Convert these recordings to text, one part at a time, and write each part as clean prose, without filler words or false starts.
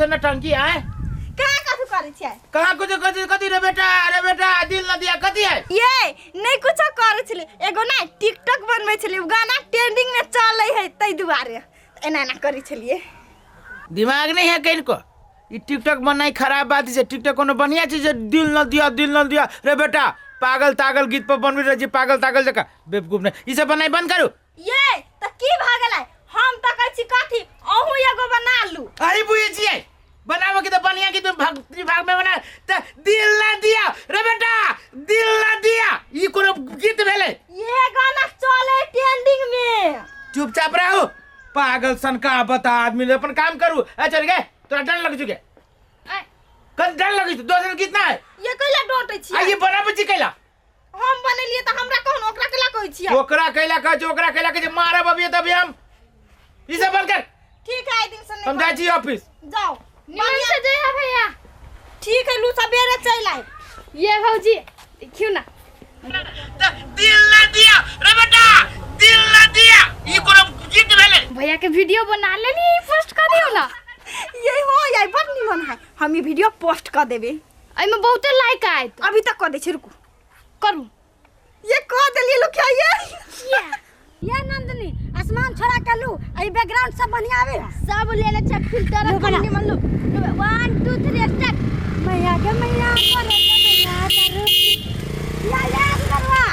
से नटंकी आए? कहाँ कथू करै छियै? कहाँ कुछ कथी कथी रे बेटा, रे बेटा दिल न दिया कथी है? ये नहीं कुछो करै छली, एगो ना टिकटॉक बनबै छली, उ गाना ट्रेंडिंग में चलै है तै दुआरे एना एना करै छलियै। दिमाग नहीं है किनको। ई टिकटॉक बनाई खराब बात छै। टिकटॉक कोनो बढ़िया चीज है? दिल न दिया, दिल न दिया रे बेटा, पागल तागल गीत पर बनबे रहे छी, पागल तागल जका बेवकूफ नहीं। ई सब बनाई बंद करू। ये त की भऽ गेलै? हम त कहै छी कथी अहूँ एगो बना लू। अही बुझै छियै बनाबो की त बढ़िया की तुम भक्ति भाग में बना त दिल ना दिया रे बेटा, दिल ना दिया। ई कोनो गीत भेलै? ये गाना चले ट्रेंडिंग में। चुपचाप रहू पागल सन का बता आदमी ले, अपन काम करू। ए चल गए तोरा डर लग चुके। कल डर लगे छौ? दोसर गीत ना है? ये कैला डोटे छियै? आ ये बनाबै छी कैला? हम बनेलियै त हमरा कहन, ओकरा कैला कहै छियै? ओकरा कैला कहै छै, ओकरा कैला कहै छै, मारब अभी तभी हम। ई सब बंद कर। ठीक है, दिन से नहीं हम जाइ छी ऑफिस। जाओ। निमन से जइहा भैया। ठीक है, लू सबेरे चलि आयब। ये भौजी देखियो ना। दिल ना दिया रे बेटा, दिल ना दिया। ई कोनो गीत भेलै? भैया के वीडियो बना लेली, पोस्ट कर दियो ना। ये हो ये बड़ निमन है, हम ई वीडियो पोस्ट कर देबे। एहिमे बहुते लाइक आयत। अभी तक कर दै छी, रुकू। करू। ये कर देलियै लोकिया ये। ये नंदनी आसमान छोड़ा के लू, ई बैकग्राउंड सब बढ़िया आवे है। सब ले ले छै फिल्टर लो बना। निमन लू। 1 2 3 स्टार्ट। मैया के मैया करे के मैया दारू। या या असगरवा।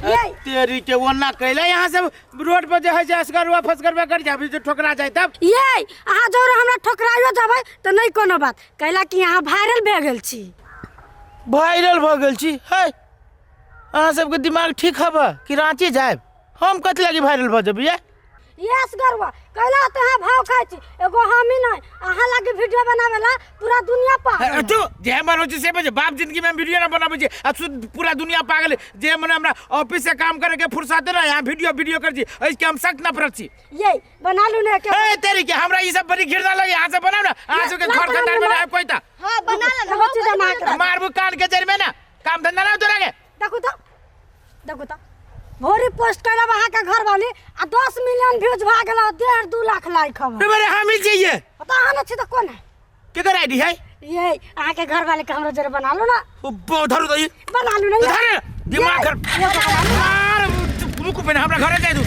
ये तेरी के ओना कैला यहाँ सब रोड पर जे है से असगरवा फसगरवा कर जाबी जो ठोकरा जाए तब। ये अहाँ जोर हमरा ठोकराइयो जाबै त नहीं कोनो बात, कैला कि अहाँ वायरल भए गेल छी। वायरल भऽ गेल छी? है अहाँ सबके दिमाग ठीक हब कि रांची जायब? हम कथी लागी वायरल भऽ जेबै ये? यस गरवा कैला त अहाँ भाव खाइ छी, एगो हम ही नहीं, अहाँ लागी वीडियो बनावेला पूरा दुनिया पागल है। तू जे मन होइ छै से बजे, बाप जिंदगी में हम वीडियो ना बनाबै छी आ शुद्ध पूरा दुनिया पागल है। जे मन हमरा ऑफिस से काम करे के फुर्सत ना, यहाँ वीडियो वीडियो कर छी, एहि के हम सख्त नफरत छी। ये बना लू ने के। ए तेरी के हमरा ई सब बड़ी घृणा लगे, यहाँ से बनाओ ना, अहाँ सबके ना, घर ना, खंडार ना, में आबि कोई ता। हां बना ले ना, एगो चीज हम अहाँके मारबू कान के जड़ में ना, काम धंधा ना तोरा के। देखू तो, देखू तो भोरी पोस्ट करब अहाँ के घर वाली आ 10 मिलियन व्यूज भए गेल, 1.5-2 लाख लाइक हब। रे बरे हम ही चाहिए। त अहाँ न छी त कोन है? केकर आईडी है? ये अहाँ के घर वाले के हमरो जरे बना लो ना। ओ धरू तो ये। बना लो ना ये। धर दिमाग ये, खराब। ये बना लो। सार रुकू पहिने हमरा घरे जाय दू।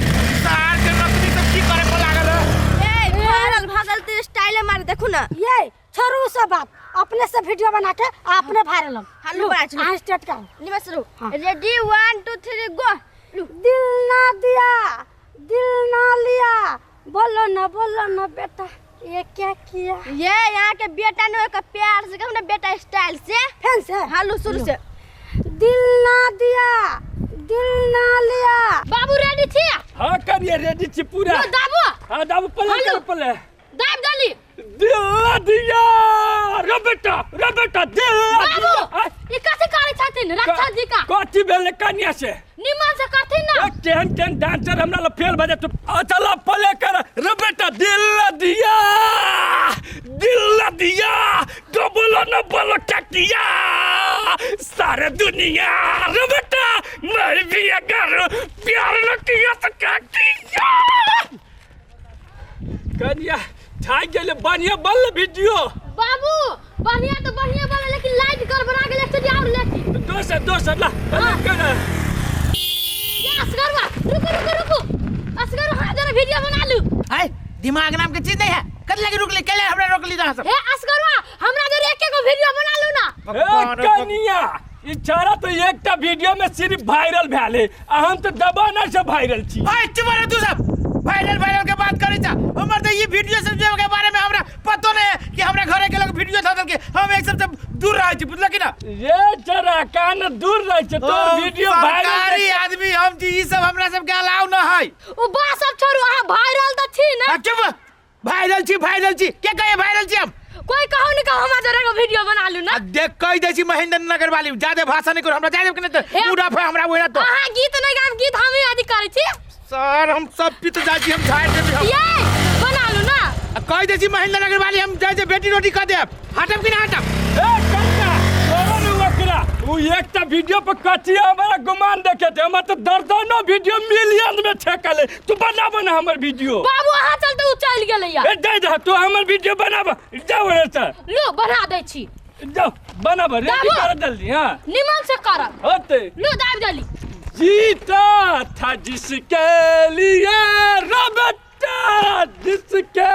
सार के नौकरी सब की करे पर लागल है? ए वायरल भगल त स्टाइल मार देखू ना। ये छोड़ू सब बात, अपने से वीडियो बना के अपने वायरल हम। हाँ, लू, बना चलू। अहाँ स्टार्ट करू। निमस रू। हाँ। रेडी 1 2 3 गो। लू। दिल ना दिया दिल ना लिया, बोलो ना बोलो ना बेटा ये क्या किया? ये यहाँ के बेटा ने एक प्यार से कहू ना बेटा स्टाइल से। फैन से? हाँ, लू शुरू से। दिल ना दिया दिल ना लिया। बाबू रेडी छी? हाँ करिए रेडी छी पूरा। लो, दाबो। हाँ दाबो, पले हेलो। कर पले। दाब दली। दिल ना दिया रे बेटा, रे बेटा दिल ना बाबू, दिया। ई कथी करै छथिन रक्षा जी का? कथी भेलै कन्या से? निमन से करथिन ना। ए, केहन केहन डांसर हमरा ल फेल भऽ जायत। अच्छा ला पले कर रे बेटा दिल ना दिया दिल ना दिया, तो बोलो ना बोलो क्या किया सारे दुनिया रे बेटा, मैं भी अगर प्यार न किया तो क्या किया। कन्या छाई गेलै, बढ़िया बनल वीडियो। बाबू बढ़िया तो बढ़िया बनल, लेकिन लाइट गड़बड़ा गेलै, एक चीज और लेती। दोसर दोसर ला पले कर। ये असगरवा रुको रुको रुको, असगर हां जरा वीडियो बना लू। है दिमाग नाम के चीज नहीं है, कत लगी रुक ली, केले हमरा रोक ली जहाँ सब। हे असगरवा हमरा जरा एक एक वीडियो बना लू ना। ए कन्या ई छाड़ा तो एकटा वीडियो में सिर्फ वायरल भेले, आ हम तो दबाना से वायरल छी। ओए चुप रह तू सब, वायरल वायरल के बात करै छा। हमर तो ई वीडियो सब के बारे में हमरा पतो नहीं है कि हमरा घरे के लोग वीडियो धऽ देलकै, हम एक सब से दूर रहै छी, बुझलक कि ना? ये जरा कान दूर रहै छै, तोर ओ, वीडियो वायरल सरकारी आदमी हम छी, ई सब हमरा सब के अलाउ न है। ओ बात सब छोड़ू, अहाँ वायरल त छी ना? आ, चुप, वायरल छी, वायरल छी के कहे वायरल छी हम? कोई कहू नहीं कहू, हमरा जरा एगो वीडियो बना लू ना। आ देख कह दै छी महेंद्र नगर वाली, ज्यादा भाषा नहीं करू, हमरा जाय देब कि नहीं तो हे। मूड ऑफ है हमरा ओहिना तो। अहाँ गीत नहीं गायब, गीत हम ही आदि करै छी। सर हम सब पित जाइ छी, हम झाड़ि देब हम। ये बना लू ना। आ कह दै छी महेंद्र नगर वाली, हम जाइ जे बेटी रोटी कह देब, हटब कि ना हटब? ए कन्या, तोरा ने ओकरा उ एकटा वीडियो पर कथी हमरा गुमान देखे थे, हमर तो दर्जनों वीडियो मिलियन में ठेकल है। तू बनाब ना हमर वीडियो। बाबू अहाँ चलते उ चलि गेलैया। ए दे दे तू हमर वीडियो बनाब, जाओ रे सर। लो बना दै छी। जाओ बनाब, रेडी दाबो। कर जल्दी। हां निमन से करब। होते लो दाबि देली। जीता था जिसके लिए रे बेटा, जिसके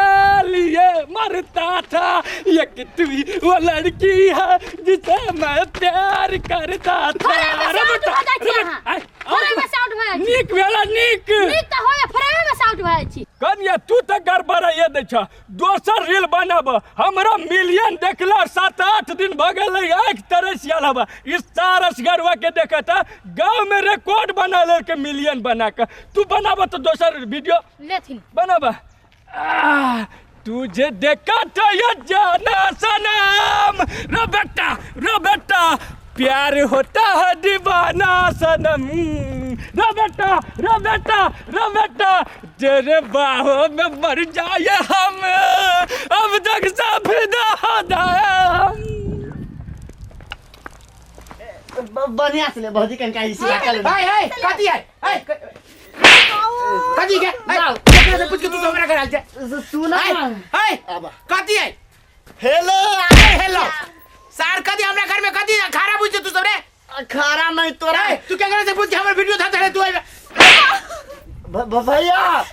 लिए मरता था, एक तू ही वो लड़की है जिसे मैं प्यार करता था। फ्रेम में रे साउंड बेटा, भऽ जाइ छी रे अहाँ। बेटा, आय, फ्रेम में साउंड भऽ जाइ छी। नीक भेला नीक। नीक तऽ होइए, फ्रेमे में साउंड भऽ जाइ छी। कनिया तू तऽ गड़बड़ाइए दै छ, दोसर रील बनाब, हमरा मिलियन देखला 7-8 दिन भऽ गेलै, आँखि तरसि गेल हबा। ई सारस गरुआ के देखत गाँव में रिकॉर्ड बना लेलकै मिलियन बना कऽ। तू बनाब तऽ दोसर वीडियो लेथिन बनाब। आह, तुझे देखा तो ये जाना सनम, रे बेटा रे बेटा प्यार होता है दीवाना सनम, रे बेटा रे बेटा रे बेटा तेरे बाहों में मर जाए हम, अब तक सब फिदा हो जाए हम। बढ़िया से ले भौजी कनका इसी का हाय हाय कथी है हाय कथी के हाय केकरा से पूछ के तू तो हमरा घर आयल छै। सुना हाय हाय आबा। कथी है? हेलो हाय हेलो सार कथी हमरा घर में कथी खारा बुझ तू सब रे? खारा नहीं तोरा। ए, तू केकरा से पूछ के हमर वीडियो था रे तू आइबे? भैया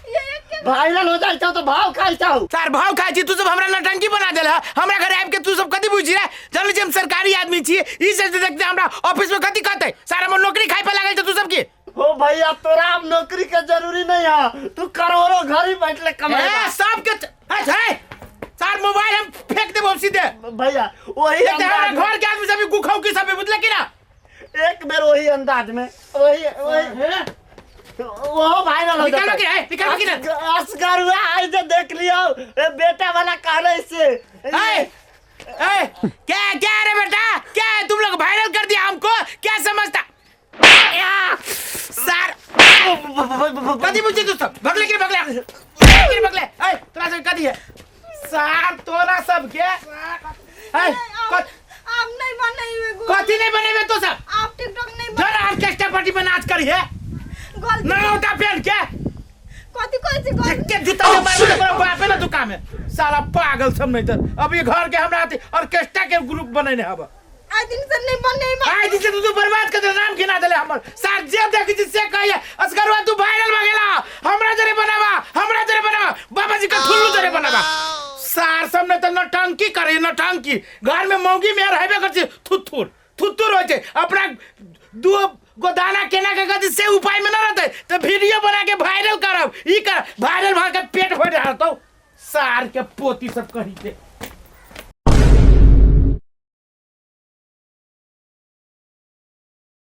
वायरल हो जाए तो भाव खाई जाओ। सार भाव खाई छी तू सब हमरा नटंकी बना देल है। हमरा घर आबि के तू सब कथी बुझी रे? जानै छी हम सरकारी आदमी छी, ई सब देखते हमरा ऑफिस में कथी कहते? सार हमर नौकरी खाई पर लागल छै तू सब की? हो भैया तोरा अब नौकरी के जरूरी नहीं है, तू करोड़ों घर ही बैठले कमाए। ए, सब के ए, सार मोबाइल हम फेंक देबो सीधे। भैया वही देखते हमरा अंदाज में- घर के आदमी सब गुखाऊ की सब बुझले की ना? एक बेर वही अंदाज में वही वही वो वायरल हो निकालो जाता कि है, निकालो कि ना? असगर हुआ आज जो देख लियो, ए बेटा वाला कहले से। ए, ए, क्या क्या रे बेटा, क्या है तुम लोग वायरल कर दिया हमको, क्या समझता? सर कथी पूछे तू सब भगले कि भगले कि भगले? ए तोरा सब कथी है सार तोरा सब के? ए आप नहीं बनेबे गो। कथी नहीं बनेबे तो सब? आप टिकटॉक नहीं जरा ऑर्केस्ट्रा पार्टी में नाच करी है गलती नौटा पहन के कथी कहै छी गलती? के जूता से मारबे तो तोरा बापे ना दुकान में साला पागल सब नहीं तर। अब ये घर के हमरा ऑर्केस्ट्रा के ग्रुप बनेने हब। आइ दिन से नहीं बनेबे। आइ दिन से तू बर्बाद कर दे, नाम गिना देले हमर। सार जे देखै छी से कहैया असगरवा तू वायरल भ गेला, हमरा जरे बनावा, हमरा जरे बनावा, बाबा जी के ठुल्लू जरे बनावा। सार सब ने त नौटंकी करे नौटंकी। घर में मौगी में रहबे कर छी थुथुर थुथुर होइ छै। अपना दू गो दाना केना के गति से उपाय में न रहते त वीडियो बना के वायरल करब, ई कर वायरल भ के पेट भरि रहतौ सार के पोती सब कही के।